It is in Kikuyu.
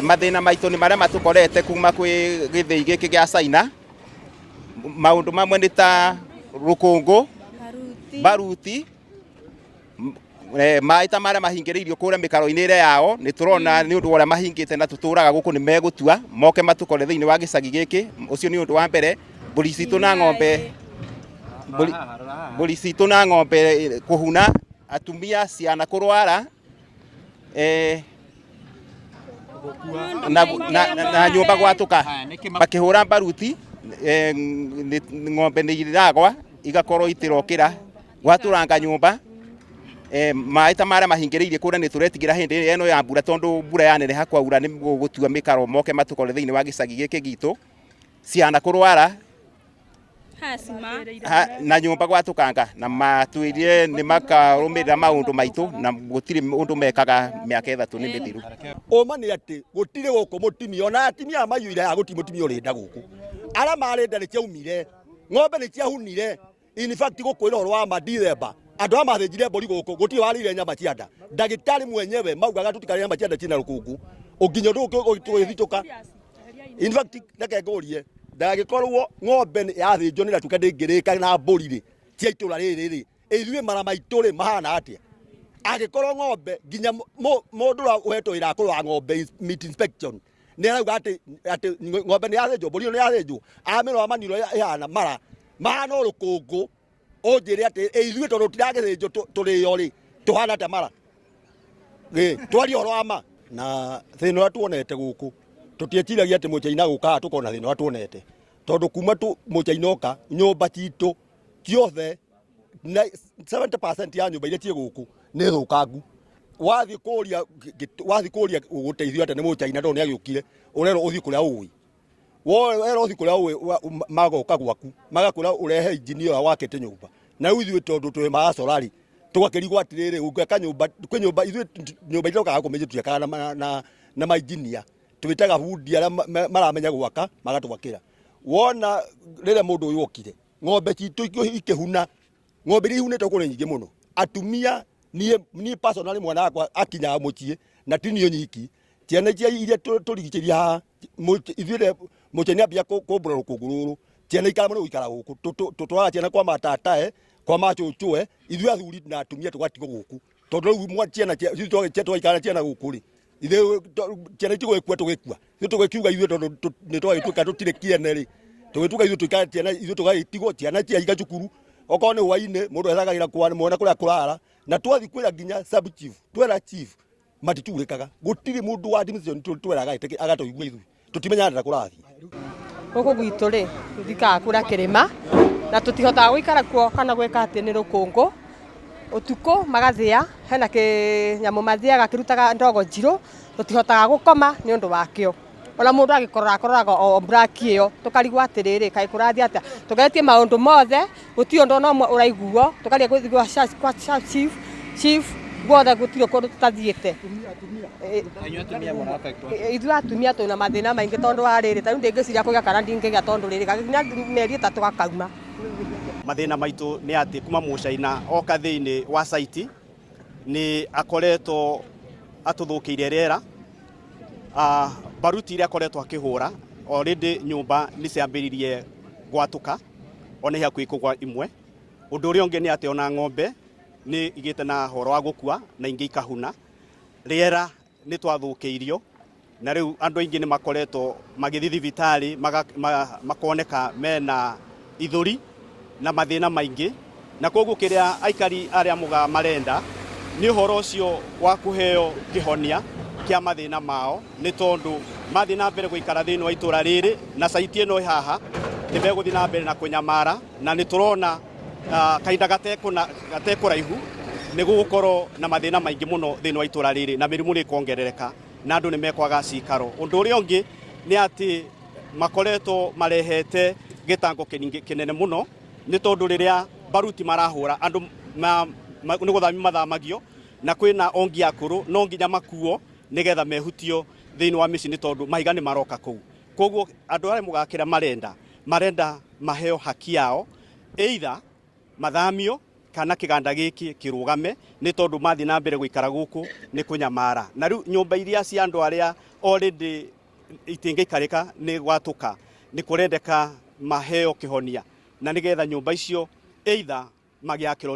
Mathĩna maitũ nĩ marĩa matũkorete kuma kwĩ gĩthĩi gĩkĩ gĩa China. Maũndũ mamwe nĩ ta rũkũngũ, baruti, maĩ ta marĩa mahingĩrĩirio kũrĩa mĩkaro-inĩ ĩrĩa yao. Nĩ tũrona nĩ ũndũ wa ũrĩa mahingĩte na tũtũraga gũkũ nĩ megũtua moke matũkore thĩinĩ wa gĩcagi gĩkĩ. Ũcio nĩ ũndũ wa mbere. Mbũri citũ na ng'ombe, mbũri citũ na ng'ombe kũhuna, atumia, ciana kũrwara, na nyũmba gwatũka. Makĩhũra mbaruti, ng'ombe nĩ iragwa igakorwo itirokĩra, gwatũranga nyũmba. Maĩ ta marĩa mahingĩrĩirie kũrĩa nĩ tũretigĩra hĩndĩ ĩno ya mbura, tondũ mbura yaneneha kwaura nĩ gũgũtua mĩkaro moke matũkore thĩinĩ wa gĩcagi gĩkĩ gitũ. Ciana kũrwara na nyũmba gwatũkanga, na matwĩrire nĩ makarũmĩrĩra maũndũ maitũ na gũtirĩ ũndũ mekaga. Mĩaka 3 nĩ mĩthiru. Ũma nĩ atĩ gũtirĩ gũkũ mũtumia, ona atumia aya maiyũire haha, gũtirĩ mũtumia ũrĩ nda gũkũ. Arĩa marĩ nda nĩ ciaumire, ng'ombe nĩ ciahunire. In fact, gũkwĩra ũhoro wa ma, Dithemba andũ aya mathĩnjire mbũri gũkũ, gũtirĩ warĩire nyama cia nda. Ndagĩtarĩ mwenyewe maugaga tũtikarĩe nyama cia nda ciĩna rũkũngũ nginya ũndũ ũgĩthitũka. In fact, reke ngũrie, ndagĩkorwo ng'ombe yathĩnjwo nĩ ĩratuĩka ndĩngĩrĩka na mbũri rĩ cia itũra rĩrĩ rĩ, ithuĩ mara maitũ rĩ mahana atĩa? Angĩkorwo ng'ombe nginya mũndũ ũrĩa ũhetwo wĩra wa kũrora ng'ombe, meat inspection, nĩ arauga atĩ ng'ombe nĩ yathĩnjwo, mbũri ĩyo nĩ yathĩnjwo, amĩrora maniũrũ ĩhana mara mahana o rũkũngũ, ũnjĩre atĩ ithuĩ tondũ tũtiragĩthĩnjwo tũrĩo rĩ, tũhana atĩa mara? Twarie ũhoro wa ma. Na thĩna ũrĩa tuonete gũkũ, tũtieciragia atĩ mũchaina gũka haha tũkorwo na thĩna ũrĩa tuonete, tondũ kuma mũchaina oka, nyũmba citũ ciothe, 70% ya nyũmba iria ciĩ gũkũ nĩ thũkangu. Wathiĩ kũria ũgũteithio atĩa nĩ mũchaina, tondũ nĩ agĩũkire, ũrerwo ũthiĩ kũrĩa ũĩ. Werwo ũthiĩ kũrĩa ũĩ, magoka gwaku magakwĩra ũrehe injinia ũrĩa wakĩte nyũmba. Na rĩu ithuĩ tondũ twĩ macora rĩ, tũgakĩrigwo atĩrĩrĩ, ũngĩaka nyũmba kwĩ nyũmba, ithuĩ nyũmba iria tũkaga gũkũ mĩciĩ tũtiakaga na mainjinia, twĩtaga bundi arĩa maramenya gwaka magatwakĩra. Wona rĩrĩa mũndũ ũyũ okire, ng'ombe citũ ikĩhuna, ng'ombe iria ihunĩte gũkũ nĩ nyingĩ mũno. Atumia, niĩ personally mwana wakwa akinyaga mũciĩ, na ti niĩ nyiki, ciana iria tũrigicĩirie haha, ithuĩ mũciĩ nĩ ambia kũmbũra rũkũngũ rũrũ, ciana ikaremwo nĩ gũikara gũkũ. Tũtwaraga ciana kwa matatae, kwa macũcũe, ithuĩ athuri na atumia tũgatigwo gũkũ, tondũ rĩu ciana twaikara ciana gũkũ rĩ, ithuĩ ciana itigũgĩkua, tũgĩkua ithuĩ tũgĩkiuga ithuĩ tondũ nĩ twagĩtuĩka tũtirĩ kĩene rĩ, tũgĩtuĩka ithuĩ tũikare ciana, ithuĩ tũgagĩtigwo ciana ciahinga cukuru. Okorwo nĩ hwainĩ, mũndũ ethagagĩra kwa mwana kũrĩa kũrara. Na twathiĩ kwĩra nginya sub chief, twera chief, matiturĩkaga. Gũtirĩ mũndũ wa administration tweraga agatũigua. Ithuĩ tũtimenyaga ndĩra kũrathiĩ. Gũkũ gwitũ rĩ, thikaga kũrĩa kĩrĩma na tũtihotaga gũikara kuo kana gwĩka atĩ nĩ rũkũngũ. Ũtukũ magathĩa, hena kĩnyamũ mathĩaga kĩrutaga ndogo njirũ, tũtihotaga gũkoma nĩ ũndũ wakĩo. Ona mũndũ agĩkorora akororaga o black ĩyo, tũkarigwo atĩrĩrĩ, kaĩ kũrathiĩ atĩa? Tũgeretie maũndũ mothe, gũtirĩ ũndũ ona ũmwe ũraiguo, tũkaria gũthiĩ gwa chief, chief guothe gũtirĩ kũndũ tũtathiĩte. Ithuĩ atumia twĩna mathĩna maingĩ tondũ wa rĩrĩ, ta rĩu ndingĩciria kũgĩa kana ndingĩgĩa, tondũ rĩrĩ, gakinya mĩeri 3 gakauma. Mathĩna maitũ nĩ atĩ kuma mũcaina oka thĩinĩ wa site nĩ akoretwo atũthũkĩire rĩera. Baruti iria akoretwo akĩhũra, already nyũmba nĩ ciambĩrĩirie gwatũka, ona i hakuhĩ kũgwa imwe. Ũndũ ũrĩa ũngĩ nĩ atĩ ona ng'ombe nĩ igĩte na horo wa gũkua na ingĩ ikahuna. Rĩera nĩ twathũkĩirio, na rĩu andũ aingĩ nĩ makoretwo magĩthiĩ thibitarĩ makoneka mena ithũri na mathĩna maingĩ. Na koguo kĩrĩa aikari arĩa Mũgaa marenda nĩ ũhoro ũcio wa kũheo kĩhonia kĩa mathĩna mao, nĩ tondũ mathiĩ na mbere gũikara thĩinĩ wa itũra rĩrĩ na site ĩno ĩ haha, nĩ megũthiĩ na mbere na kũnyamara, na nĩ tũrona kahinda gatekũraihu nĩ gũgũkorwo na mathĩna maingĩ mũno thĩinĩ wa itũra rĩrĩ, na mĩrimũ nĩ ĩkuongerereka na andũ nĩ mekwaga cikaro. Ũndũ ũrĩa ũngĩ nĩ atĩ makoretwo marehete gĩtango kĩnene mũno, nĩ tondũ rĩrĩa baruti marahũra, andũ nĩ gũthamio mathamagio, na kwĩna ongi akũrũ no nginya makuo nĩgetha mehutio thĩinĩ wa mĩciĩ, nĩ tondũ mahiga nĩ maroka kũu. Koguo andũ arĩa mũgakĩra marenda maheo haki yao, either mathamio. Kana kiganda giki kirugame ni tondu mathi na mbere guikara guku ni kunyamara. Na riu nyumba iria cia andu aria already itingĩikarĩka nĩ gwatũka, nĩ kũrendeka maheo kĩhonia na nĩgetha nyũmba icio either magĩakĩrwo.